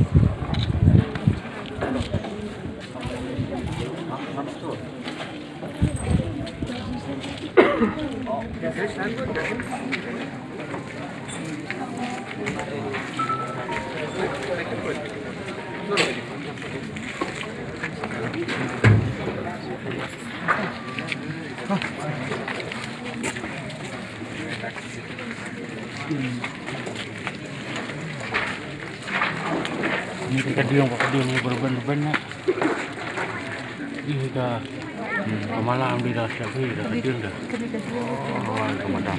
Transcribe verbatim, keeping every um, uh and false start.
Ni ka dieng, ka dieng ni berben-ben na. Ih ka. Hmm, ka malam di dah siap ih dah ka dieng dah. Oh, ka malam.